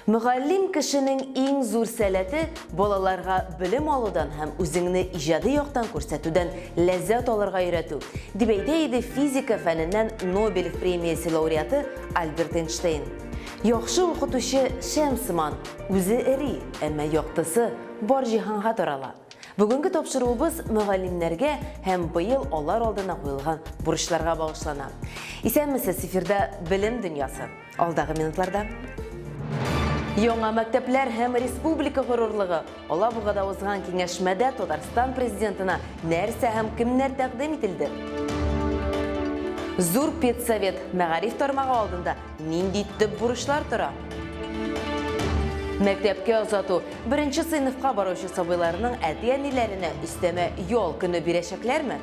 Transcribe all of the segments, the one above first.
Мөгаллим кешенең иң зур сәләте балаларга белем алудан һәм үзеңне иҗади яктан күрсәтүдән ләззәт алырга өйрәтү, дип әйтә иде физика фәненнән Нобель премиясе лауреаты Альберт Эйнштейн. Яхшы укытучы шәм сыман, үзе эри, әмма яктысы бар җиһанга тарала. Бүгенге тапшыруыбыз мөгаллимнәргә һәм быел алар алдына куелган бурычларга багышлана. Исәнмесез, эфирда Белем дөньясы. Алдагы минутларда Яңа мәктәпләр һәм республика горурлыгы. Алабугада узган киңәшмәдә Татарстан президентына нәрсә һәм кемнәр тәкъдим ителде? Зур педсовет мәгариф тармагы алдында нинди төп бурычлар тора? Мәктәпкә озату, беренче сыйныфка баручы сабыйларның әти-әниләренә өстәмә ял көне бирәчәкләрме?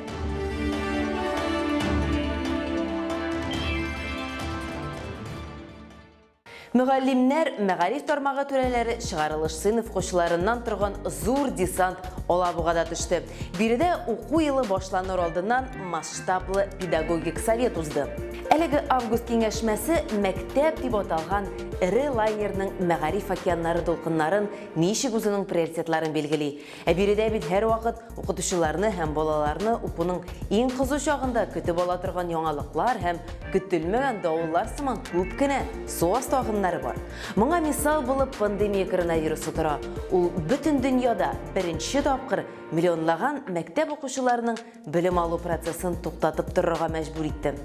Мөгаллимнәр, мәгариф тармагы түрәләре чыгарылыш сыйныф укучыларыннан торган зур десант Алабугада төште. Биредә уку елы башланыр алдыннан масштаблы педагогик совет узды. Әлеге август киңәшмәсе Мәктәп дип аталган эре лайнерның мәгариф океаннары дулкыннарын ничек узуның приоритетларын билгели. Ә биредә бит һәрвакыт укытучыларны һәм балаларны укуның иң кызу чагында көтеп ала торган яңалыклар һәм көтелмәгән давыллар сыман күп кенә су асты агымнары бар. Моңа мисал булып пандемия коронавирусы тора. Ул бөтен дөньяда беренче тапкыр миллионлаган мәктәп укучыларының белем алу процессын туктатып торырга мәҗбүр итте.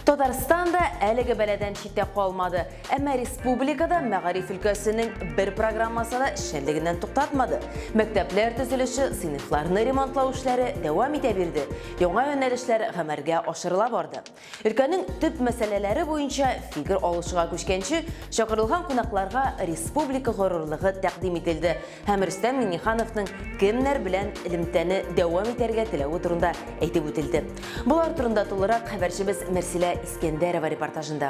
Татарстан да әлеге бәладән читтә калмады. Әмма республикада мәгариф өлкәсенең бер программасы да эшчәнлегеннән туктатмады. Мәктәпләр төзелеше, сыйныфларны ремонтлау эшләре дәвам итә бирде, яңа юнәлешләр гамәлгә ашырыла барды. Өлкәнең төп мәсьәләләре буенча фикер алышуга күчкәнче, чакырылган кунакларга республика горурлыгы тәкъдим ителде һәм Рөстәм Миңнехановның кемнәр белән элемтәне дәвам итәргә теләве турында әйтеп үтелде. Болар турында тулырак хәбәрчебез Мәрсилә Искәндәрова репортажында.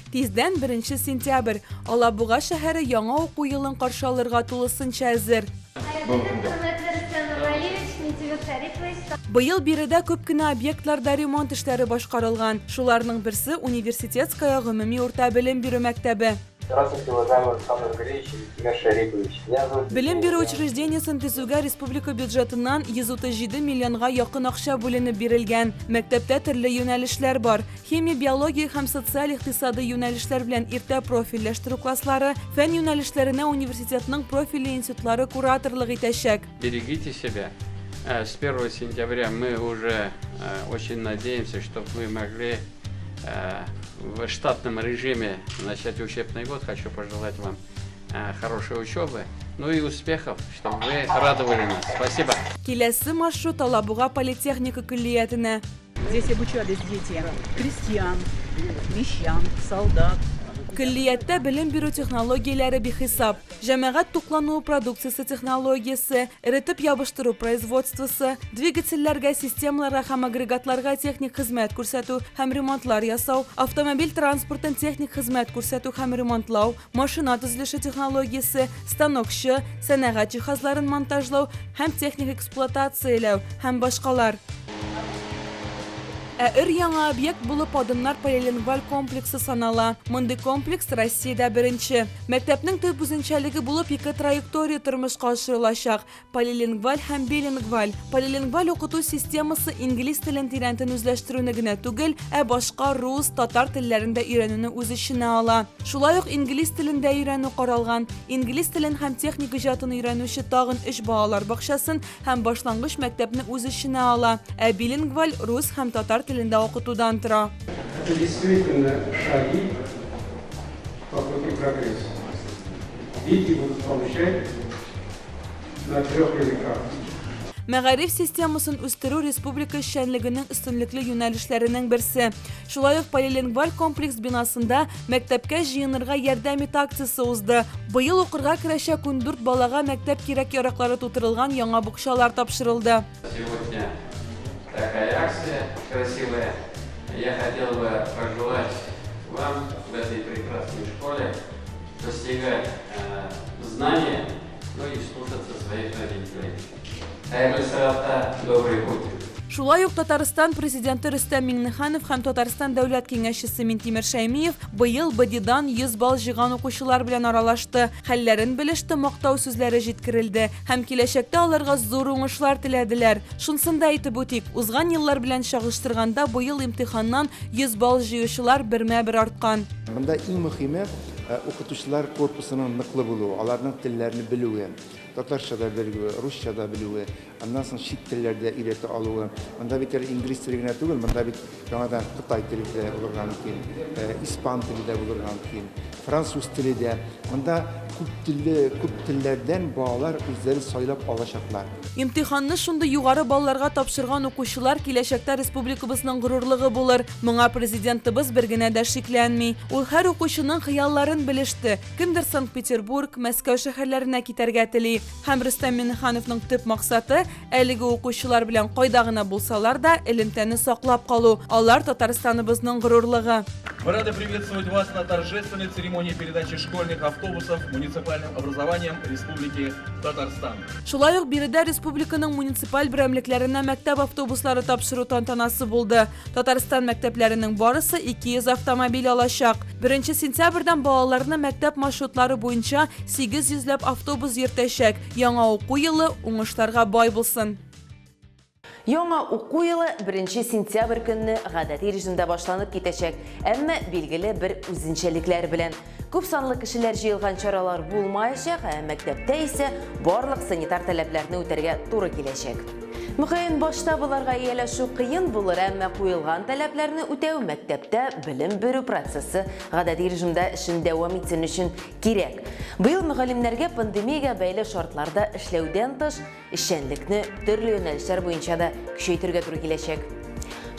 Тиздән беренче сентябрь. Алабуга шәһәре яңа уку елын каршы алырга тулысынча әзер. Хәерле көн, хөрмәтле Рөстәм Нургалиевич, Минтимер Шәрипович. Быел биредә күп кенә объектларда ремонт эшләре башкарылган. Шуларның берсе, Университетская гомуми урта белем бирү мәктәбе. Здравствуйте, уважаемый Рустам Нургалиевич и Минтимер Шарипович. Меня зовут Белем бирү учреждениесен төзүгә республика бюджетыннан 137 миллионга якын акча бүленеп бирелгән. Мәктәптә төрле юнәлешләр бар. Химия, биология һәм социаль-икътисадый юнәлешләр белән иртә профильләштерү класслары, фән юнәлешләренә университетның профильле институтлары кураторлык итәчәк. Берегите себя. С 1 сентября мы уже очень надеемся, чтобы мы могли в штатном режиме начать учебный год. Хочу пожелать вам хорошей учебы, ну и успехов, чтобы вы радовали нас. Спасибо. Киләсе маршрут Алабуга политехника көллиятенә. Здесь обучались дети крестьян, мещан, солдат. Көллияттә белем бирү технологияләре бихисап. Җәмәгать туклануы продукциясе технологиясе, эретеп ябыштыру производствосы, двигательләргә, системаларга һәм агрегатларга техник хезмәт күрсәтү һәм ремонтлар ясау, автомобиль транспортын техник хезмәт күрсәтү һәм ремонтлау, машина төзелеше технологиясе, станокчы, сәнәгать җиһазларын монтажлау һәм техник эксплуатацияләү һәм башкалар. Ә өр-яңа объект булып Адымнар полилингваль комплексы санала. Мондый комплекс Россиядә беренче. Мәктәпнең төп үзенчәлеге булып ике траектория тормышка ашырылачак, Полилингваль һәм билингваль. Полилингваль укыту системасы инглиз телен тирәнтен үзләштерүне генә түгел, ә башка рус, татар телләрен дә өйрәнүне үз эченә ала. Шулай ук инглиз телен дә өйрәнү каралган. Инглиз телен һәм техник иҗатын өйрәнүче тагын өч балалар бакчасын һәм башлангыч мәктәпне үз эченә ала. Ә билингваль рус һәм татар телендә укытудан тора. Это действительно шаги по пути прогресса. Дети будут получать на трех языках. Мәгариф системасын үстерү республика эшчәнлегенең өстенлекле юнәлешләренең берсе. Шулай ук полилингваль комплекс бинасында Мәктәпкә җыенырга ярдәм ит акциясе узды. Быел укырга керәчәк 14 балага мәктәп кирәк-яраклары тутырылган яңа букчалар тапшырылды. Сегодня такая акция красивая. Я хотел бы пожелать вам в этой прекрасной школе достигать знания, ну и слушаться своих родителей. Хәерле сәгатьтә, добрый путь! Шулай ук Татарстан Президенты Рөстәм Миңнеханов һәм Татарстан Дәүләт Киңәшчесе Минтимер Шәймиев быел БДИдан 100 балл җыйган укучылар белән аралашты, хәлләрен белеште, мактау сүзләре җиткерелде һәм киләчәктә аларга зур уңышлар теләделәр. Шунсын да әйтеп үтик, узган еллар белән чагыштырганда быел имтиханнан 100 балл җыючылар бермә-бер арткан. Монда иң мөхиме, укытучылар корпусының ныклы булуы, аларның телләрне белүе, татарча да белүе, русча да белүе, Аннан соң чит телләрдә өйрәтә алуы. Монда бит әле инглиз теле генә түгел, монда бит яңадан кытай теле дә булырга мөмкин, испан теле дә булырга мөмкин, француз теле дә. Монда күп телле, күп телләрдән балалар үзләре сайлап алачаклар. Имтиханны шундый югары балларга тапшырган укучылар киләчәктә республикабызның горурлыгы булыр. Моңа Президентыбыз бер генә дә шикләнми. Ул һәр укучының хыялларын белеште. Кемдер Санкт-Петербург, Мәскәү шәһәрләренә китәргә тели. Һәм Рөстәм Миңнехановның төп максаты, әлеге укучылар белән кайда гына булсалар да, элемтәне саклап калу. Алар, Татарстаныбызның горурлыгы. Мы рады приветствовать вас на торжественной церемонии передачи школьных автобусов муниципальным образованиям Республики Татарстан. Шулай ук биредә республиканың муниципаль берәмлекләренә мәктәп автобуслары тапшыру тантанасы булды. Татарстан мәктәпләренең барысы 200 автомобиль алачак. Беренче сентябрьдән балаларны мәктәп маршрутлары буенча 800 ләп автобус йөртәчәк. Яңа уку елы уңышларга бай булсын! Яңа уку елы беренче сентябрь көнне гадәти режимда башланып китәчәк, әмма билгеле бер үзенчәлекләр белән. Күп санлы кешеләр җыелган чаралар булмаячак, ә мәктәптә исә барлык санитар таләпләрне үтәргә туры киләчәк. Мөгаен, башта боларга ияләшү кыен булыр, әмма куелган таләпләрне үтәү мәктәптә белем бирү процессы гадәти режимда эшен дәвам итсен өчен кирәк. Быел мөгаллимнәргә пандемиягә бәйле шартларда эшләүдән тыш, эшчәнлекне төрле юнәлешләр буенча да көчәйтергә туры киләчәк.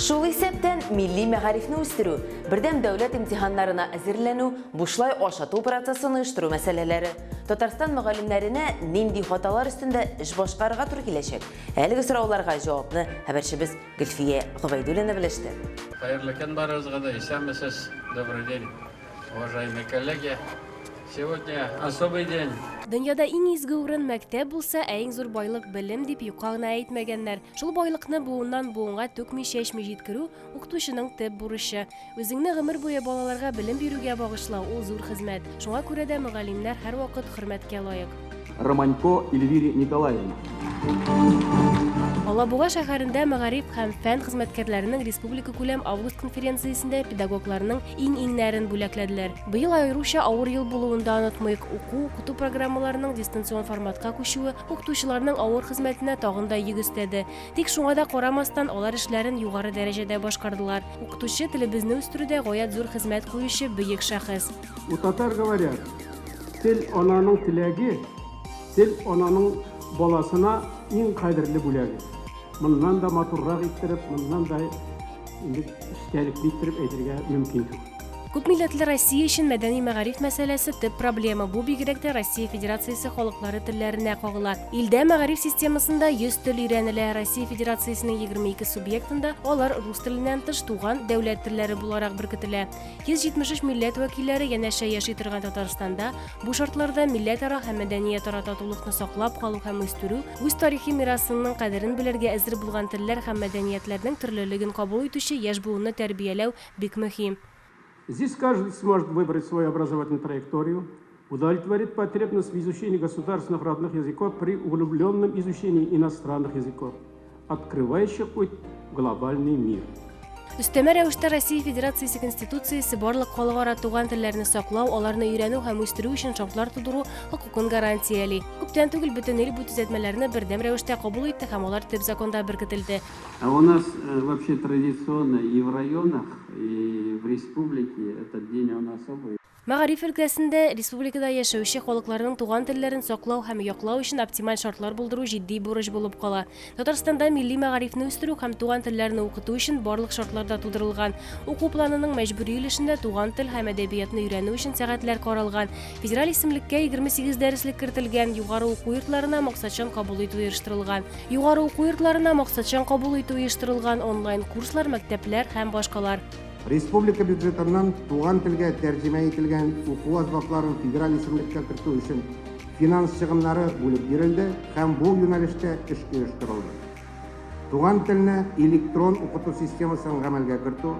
Шул исәптән милли мәгарифне үстерү, бердәм дәүләт имтиханнарына әзерләнү, бушлай ашату процессын оештыру мәсьәләләре. Татарстан мөгаллимнәренә нинди хаталар өстендә эш башкарырга туры киләчәк? Әлеге сорауларга җавапны хәбәрчебез Гөлфия Гобәйдуллина белеште. Хәерле көн барыгызга да, исәнмесез, добрый день, уважаемые коллеги. Сегодня особый день. Дөньяда иң изге урын мәктәп булса, ә иң зур байлык белем дип юкка гына әйтмәгәннәр. Шул байлыкны буыннан буынга түкми-чәчми җиткерү, укытучының төп бурычы. Үзеңне гомер буе балаларга белем бирүгә багышлау, ул зур хезмәт. Шуңа күрә дә мөгаллимнәр һәрвакыт хөрмәткә лаек. Романько Эльвире Николаевне. Алабуга шәһәрендә мәгариф һәм фән хезмәткәрләренең республикакүләм август конференциясендә педагогларның иң-иңнәрен бүләкләделәр. Быел аеруча авыр ел булуын да онытмыйк. Уку-укыту программаларының дистанцион форматка күчүе укытучыларның авыр хезмәтенә тагын да йөк өстәде. Тик шуңа да карамастан, алар эшләрен югары дәрәҗәдә башкардылар. Укытучы, телебезне үстерүдә гаять зур хезмәт куючы бөек шәхес. У татар говорят, тел ананың теләге, тел ананың баласына иң кадерле бүләге. Моннан да матуррак иттереп, моннан да инде эчтәлекле иттереп әйтергә мөмкин түгел. Күпмилләтле Россия өчен мәдәни-мәгариф мәсьәләсе төп проблема. Бу бигрәк тә Россия Федерациясе халыклары телләренә кагыла. Илдә мәгариф системасында 100 тел өйрәнелә. Россия Федерациясенең 22 субъектында алар рус теленнән тыш туган дәүләт телләре буларак беркетелә. 173 милләт вәкилләре янәшә яши торган Татарстанда бу шартларда милләтара һәм мәдәниятара татулыкны саклап калу һәм үстерү, үз тарихи мирасыңның кадерен белергә әзер булган телләр һәм мәдәниятләрнең төрлелеген кабул итүче яшь буынны тәрбияләү бик мөһим. Здесь каждый сможет выбрать свою образовательную траекторию, удовлетворит потребность в изучении государственных родных языков при углубленном изучении иностранных языков, открывающих путь в глобальный мир. Өстәмә рәвештә Россия Федерациясе Конституциясе барлык халыкара туган телләрне саклау, аларны өйрәнү һәм үстерү өчен шартлар тудыру хокукын гарантияли. Күптән түгел бөтен ил бу төзәтмәләрне бердәм рәвештә кабул итте һәм алар төп законда беркетелде. А у нас э, вообще традиционно и в районах, и в республике этот день он особый. Мәгариф өлкәсендә республикада яшәүче халыкларның туган телләрен саклау һәм яклау өчен оптималь шартлар булдыру җитди бурыч булып кала. Татарстанда милли мәгарифне үстерү һәм туган телләрне укыту өчен барлык шартлар да тудырылган. Уку планының мәҗбүри өлешендә туган тел һәм әдәбиятны өйрәнү өчен сәгатьләр каралган. Федераль исемлеккә 28 дәреслек кертелгән, югары уку йортларына максатчан кабул итү оештырылган. Югары уку йортларына максатчан кабул итү оештырылган, онлайн-курслар, мәктәпләр һәм башкалар. Республика бюджетыннан туган телгә тәрҗемә ителгән уку әсбапларын федераль исемлеккә кертү өчен финанс чыгымнары бүлеп бирелде һәм бу юнәлештә эш оештырылды. Туган телне электрон укыту системасын гамәлгә кертү,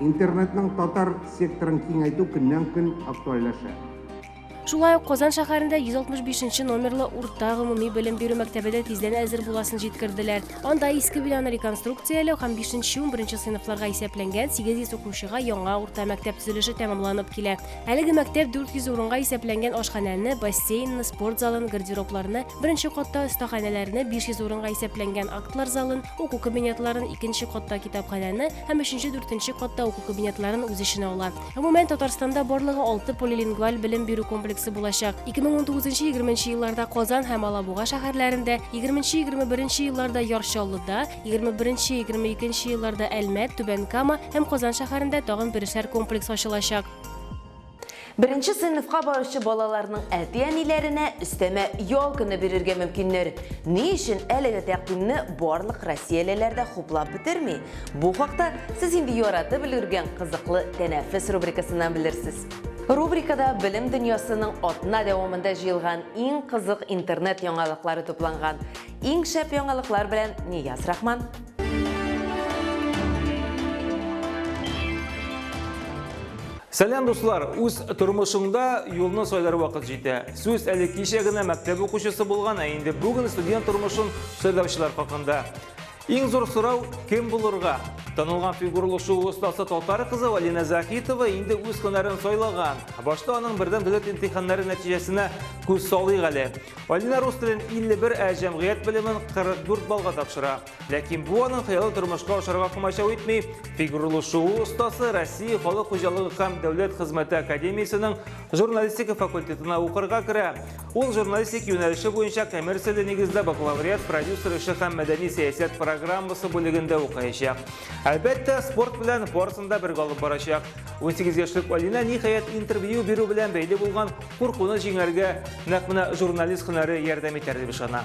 интернетның татар секторын киңәйтү көннән-көн актуальләшә. Шулай ук Казан шәһәрендә 165 нче номерлы урта гомуми белем бирү мәктәбе дә тиздән әзер буласын җиткерделәр. Анда иске бинаны реконструкцияләү һәм бишенче-унберенче сыйныфларга исәпләнгән 800 укучыга яңа урта мәктәп төзелеше тәмамланып килә. Әлеге мәктәп 400 урынга исәпләнгән ашханәне, бассейнны, спорт залын, гардеробларны, беренче катта остаханәләрне, 500 урынга исәпләнгән актлар залын, уку кабинетларын, икенче катта китапханәне һәм өченче-дүртенче катта уку кабинетларын үз эченә ала. Гомумән, Татарстанда барлыгы алты полилингваль белем бирү комплексы булачак. 2019-20 елларда Казан һәм Алабуга шәһәрләрендә, 20-21 елларда Яр Чаллыда, 21-22 елларда Әлмәт, Түбән Кама һәм Казан шәһәрендә тагын берешәр комплекс ачылачак. Беренче сыйныфка баручы балаларның әти-әниләренә өстәмә ял көне бирергә мөмкиннәр. Ни өчен әлеге тәкъдимне барлык россиялеләр дә хуплап бетерми? Бу хакта сез инде яратып өлгергән Кызыклы тәнәфес рубрикасыннан белерсез. Рубрикада белем дөньясының атна дәвамында җыелган иң кызык интернет яңалыклары тупланган. Иң шәп яңалыклар белән Нияз Рахман. Сәлам, дуслар! Үз тормышыңда юлны сайлар вакыт җитә. Сүз әле кичә генә мәктәп укучысы булган, ә инде бүген студент тормышын сайлаучылар хакында. Иң зур сорау, кем булырга? Танылган фигурлы шуу остасы татар кызы Алина Заһитова инде үз һөнәрен сайлаган. Башта аның бердәм дәүләт имтиханнары нәтиҗәсенә күз салыйк әле. Алина рус телен 51, ә җәмгыять белемен 44 баллга тапшыра. Ләкин бу аның хыялы тормышка ашарга комачау итми. Фигурлы шуу остасы Россия халык хуҗалыгы һәм дәүләт хезмәте академиясенең журналистика факультетына укырга керә. Ул журналистик юнәлеше буенча коммерцияле нигездә бакалавриат продюсер эше һәм мәдәни сәясәт программасы бүлегендә укыячак. Әлбәттә, спорт белән барысын да бергә алып барачак. 18 яшьлек Алина ниһаять интервью бирү белән бәйле булган куркуны җиңәргә нәкъ менә журналист һөнәре ярдәм итәр дип ышана.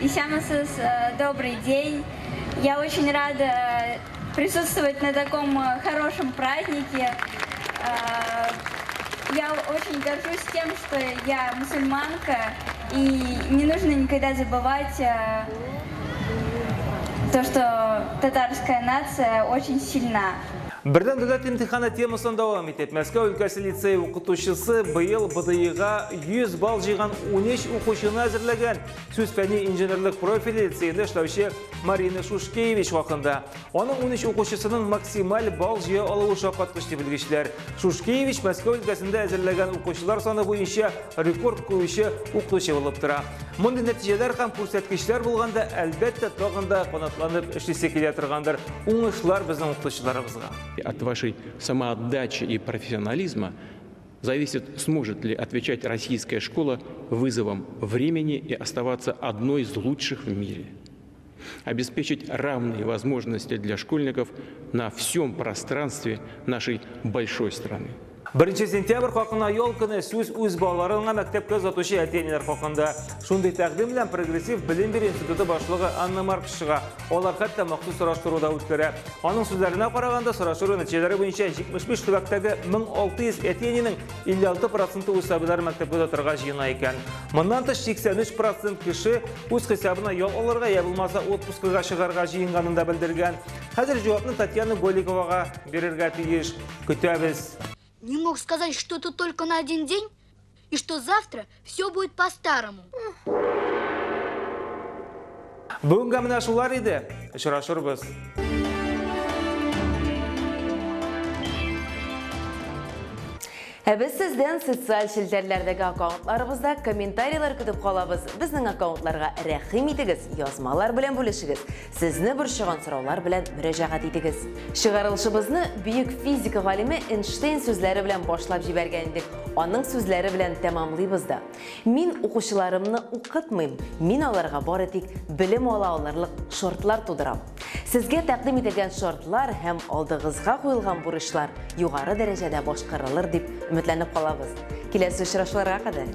Исәнмесез, добрый день. Я очень рада присутствовать на таком хорошем празднике. Я очень горжусь тем, что я мусульманка, и не нужно никогда забывать то, что татарская нация очень сильна. Бердәм дәүләт имтиханы темасын дәвам итеп, Мәскәү өлкәсе лицее укытучысы быел БДИга 100 балл җыйган 13 укучыны әзерләгән. Сүз фәнни инженерлык профиле лицеенда эшләүче Марина Шушкевич хакында. Аның 13 укучысының максималь балл җыя алуы шаккаткыч ди белгечләр. Шушкевич Мәскәү өлкәсендә әзерләгән укучылар саны буенча рекорд куючы укытучы булып тора. Мондый нәтиҗәләр һәм күрсәткечләр булганда, әлбәттә, тагын да канатланып эшлисе килә торгандыр. Уңышлар безнең укытучыларыбызга. От вашей самоотдачи и профессионализма зависит, сможет ли отвечать российская школа вызовам времени и оставаться одной из лучших в мире. Обеспечить равные возможности для школьников на всем пространстве нашей большой страны. Беренче сентябрь хакына ял көне сүз үз балаларыңа мәктәпкә озатучы әти-әниләр хакында. Шундый тәкъдим белән прогрессив белем бирү институты башлыгы Анна Маркс чыга. Алар хәтта махсус сораштыру да үткәрә. Аның сүзләренә караганда, сораштыру нәтиҗәләре буенча 75 төбәктәге 1600 әти-әнинең 56 проценты үз сабыйларын мәктәпкә озатырга җыена икән. Моннан тыш 83 процент кеше үз хисабына ял алырга я булмаса отпускыга чыгарга җыенганын да белдергән. Хәзер җавапны Татьяна Голиковага бирергә тиеш. Көтәбез. Не мог сказать, что это только на один день и что завтра все будет по-старому. Бүгенгә менә шулар иде. Очрашырбыз. Ә без сездән социаль челтәрләрдәге аккаунтларыбызда комментарийлар көтеп калабыз. Безнең аккаунтларга рәхим итегез, язмалар белән бүлешегез, сезне борчыган сораулар белән мөрәҗәгать итегез. Чыгарылышыбызны бөек физика галиме Эйнштейн сүзләре белән башлап җибәргән идек. Аның сүзләре белән тәмамлыйбыз да. Мин укучыларымны укытмыйм, мин аларга бары тик белем ала алырлык шартлар тудырам. Сезгә тәкъдим ителгән шартлар һәм алдыгызга куелган бурычлар югары дәрәҗәдә башкарылыр дип өметләнеп калабыз. Киләсе очрашуларга кадәр!